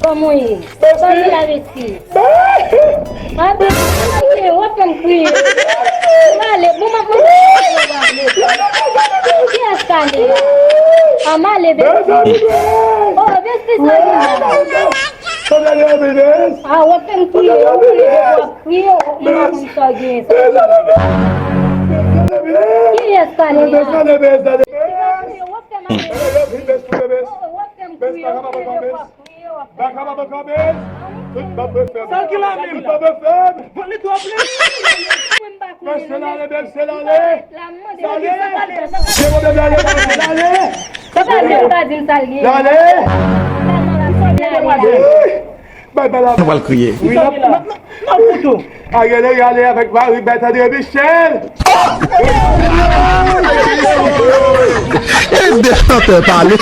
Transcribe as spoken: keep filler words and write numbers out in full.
Kòman w ye? Kòman w ye, Besti? A, Besti, w ap fè m kriye. M ale, bon, m ap mande. Kiyès k ale a? A, m ale, Besti. Oh, Besti, sa vin la. A, w ap fè m kriye. Ou konnen depi w ap kriye, m pa konn sa w gen. Kiyès k ale a? W ap fè m ale. Oh, w ap fè m kriye. Ou konnen depi w ap kriye, w ap kriye, w ap kriye. Sa ki la menm? Li twò plen. Bèl se lale, bèl se lale. Lale. Lale, lale, lale. Lale. Bay, bay, lale. Nou pral kriye. Wi, n ap, n ap, n ap fout ou. Ariel rale avèk Marie Berthe André Michel. E de chantè pale.